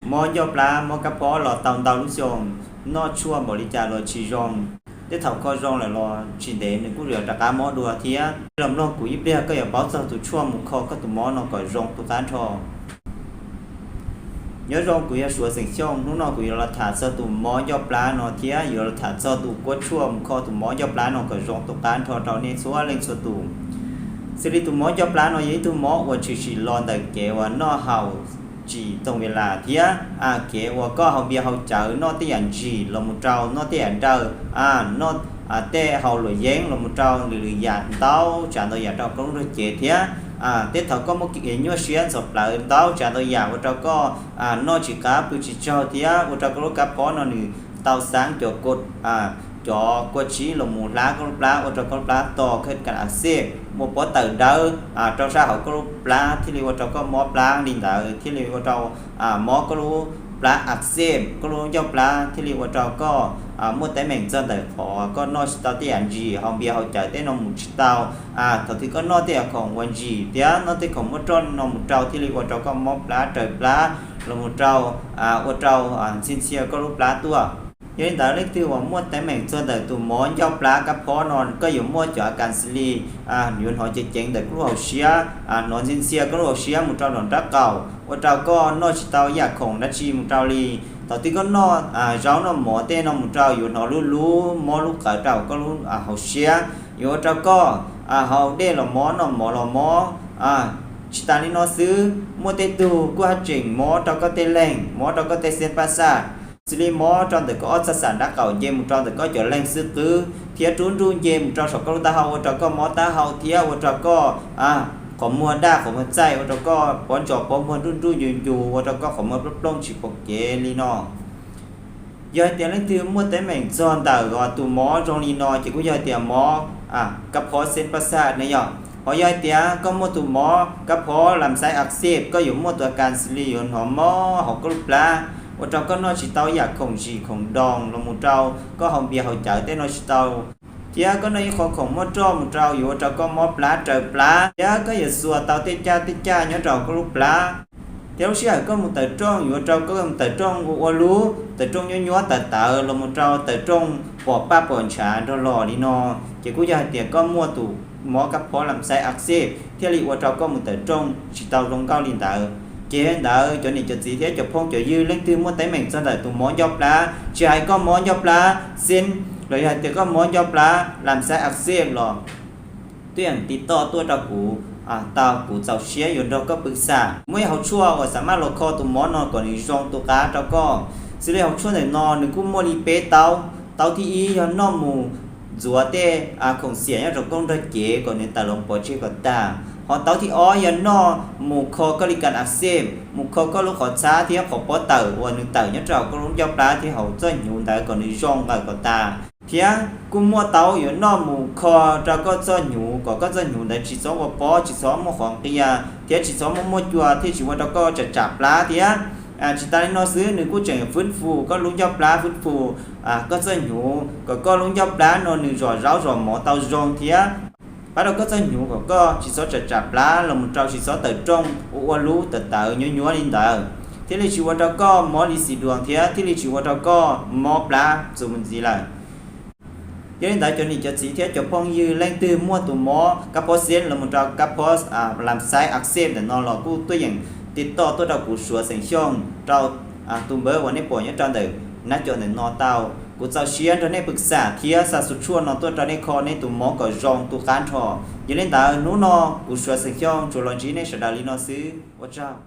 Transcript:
Mob ncauj plab mob kab phob los tau ntau lub xyoo, noj tshuaj npaum li cas los tsis zoo. Tej thaum kho zoo lawm los tsis ntev nws kuj yuav rov qab mob dua thiab. Los mloog kuv ib pliag koj yuav paub txog tus tshuaj mus kho koj tus mob no kom zoo tu qab nrho. Nyob zoo, kuv yog Suav xeem Xyooj. Hnub no kuv yuav los tham txog tus mob ncauj plab no thiab yuav los tham txog tus kuab tshuaj mus kho tus mob ncauj plab no kom zoo tu qab nrho rau nej txhua leej txhua tus. Xws li tus mob ncauj plab no yog ib tug mob uas tshwm sim los ntawm kev uas noj haus tsis toog ves las thiab kev uas koj haus npias haus cawv, noj tej yam ntsim los mus rau noj tej yam dawb, noj tej haus luam yeeb los mus rau lwm lwm yam ntau tsav ntau yam rau koj lub nrog cev thiab. Tej thaum koj muaj kev nyuaj siab ntxhov plawv ntau tsav ntau yam ua rau koj noj tsis qab pw tsis tsaug thiab ua rau koj lub kab phob no nws tau xaab cov cov kua tsib los mus hlab koj lub plab ua rau koj lub plab to, khawb kas a xej, muaj pob tawm dawb rau sab hauv koj lub plab thiaj li ua rau koj mob plab li ntawd, thiaj li ua rau mob koj lub plab a xej, koj lub ncauj plab thiaj li ua rau koj muaj teeb meem txog ntawm qhov koj noj tsis tau tej yam ntsim, haus npias haus cawv tej no mus tsis tau. Thaum twg koj noj tej yam khoom uas ntsim thiab noj tej khoom muaj roj no mus rau thiaj li ua rau koj mob plab raws plab los mus rau ua rau ntxhi ntxhia koj lub plab tuaj. Yog li ntawd leej twg uas muaj teeb meem txog ntawm tus mob ncauj plab kab phob no, koj yuav muaj cov a kas xws li yuav hnov ceev ceev ntawm koj lub hauv siab, hnov ntxhi ntxhia koj lub hauv siab mus rau nram nraub qaum, ua rau koj noj tsis tau yam khoom dab tsi mus rau li. Thaum twg koj noj zaub noj mov tej no mus rau yuav hnov lub lub mob lub qawv rau koj lub hauv siab, yuav ua rau koj haus dej los mob, noj mov los mob. Tsis tas li no xwb, muaj tej tug kuj haj tseem mob rau koj tej leeg, mob rau koj tej xeeb pab xaj, xws li mob rau ntawm koj ob txhaj xam nraub qaum nce mus rau ntawm koj cov leeg xwb qwb, thiab rub nruj nce mus rau saum koj lub taub hau ua rau koj mob taub hau thiab ua rau koj qhov muag daj qhov muag txaij, ua rau koj pob ntsos pob muag nruj nruj ncus ncus, ua rau koj qhov muag plooj plooj tsis pom kev li no. Yog hais tias leej twg muaj teeb meem txog ntawm tus mob zoo li no ces kuj yog hais tias mob kab phob xeeb pab xaj ne yom. Ho yog hais tias koj muaj tus mob kab phob lam xaib a xej, koj yuav muaj tus a kas xws li yuav hnov mob hauv koj lub plab, ua rau koj noj tsis tau yam khoom zim khoom doos los mus rau koj haus npias haus cawv tej no tsis tau, thiab koj noj ib qho khoom muaj roj mus rau yuav ua rau koj mob plab raws plab, thiab koj yuav xuas tau tej caj tej caj nyob rau koj lub plab, thiab lub sij hawm koj mus tawm rooj yuav ua rau koj mus tawm rooj ua ua lub, tawm rooj nyuab nyuab tawv tawv los mus rau tawm rooj pom paj pom ntshav nrog los li no, ces kuj yog hais tias koj muaj tus mob kab phob lam xaib a xej thiaj li ua rau koj mus tawm rooj tsis tau zoo nkauj li ntawd. Ces yog li ntawd cov niam cov txiv thiab cov phooj cov ywg leej twg muaj teeb meem txog ntawm tus mob ncauj plab, tsis hais koj mob ncauj plab xeeb los yog hais tias koj mob ncauj plab lam xaib a xej los tuaj yeem tiv toj tuaj rau kuv tau, kuv txaus siab yuav nrog koj pw xam. Muaj ib hauv tshuaj uas xam maj los kho tus mob no kom nws zoo tu qab rau koj. Xws li hauv tshuaj ntawm no nws kuj muaj li peb taub. Taub thib ib yog noj mus ntxuav tej khoom xiam nyob rau koj nrog cev kom nws tawm los pov tseg kom tag. Ho taub thib ob yog noj mus kho koj li kas a xej, mus kho koj lub qhov txhab thiab qhov pob tawm uas nws tawm nyob rau koj lub ncauj plab thiab hauv txoj hnyuv ntawd kom nws zoo nqawm kom tas. Thiab kuj muaj taub yuav noj mus kho rau koj txoj hnyuv kom koj txoj hnyuv ntawd tsis txhob ua pob, tsis txhob muaj qhov nqia, thiab tsis txhob muaj muaj cua thiaj tsis ua rau koj tsam tsam plab thiab. Tsis tas li no xwb, nws kuj tseem fwb fus koj lub ncauj plab, fwb fus koj txoj hnyuv kom koj lub ncauj plab no nws zom zaub zom mov tau zoo thiab pab rau koj txoj hnyuv kom koj tsis txhob tsam tsam plab los mus rau tsis txhob tawm rooj ua ua lub tawv tawv nyuab nyuab li ntawd, thiaj li tsis ua rau koj mob li xis duas thiab thiaj li tsis ua rau koj mob plab txuas mus ntxiv lawm. Yog li ntawd cov niam cov txiv thiab cov phooj ywg leej twg muaj tus mob kab phob xeeb los mus rau kab phob lam xaib a xej ntawm no los kuj tuaj yeem tiv toj tuaj rau kuv Suav xeem Xyooj rau tus npawb uas nej pom nyob rau ntawm nab co ntawm no tau. Kuv txaus siab nrog nej pw xam thiab xa xu tshuaj no tuaj rau nej kho nej tus mob kom zoo tu qab nrho. Yog li ntawd hnub no kuv Suav xeem Xyooj tsuas los ntsib nej sawv daws li no xwb, ua tsaug.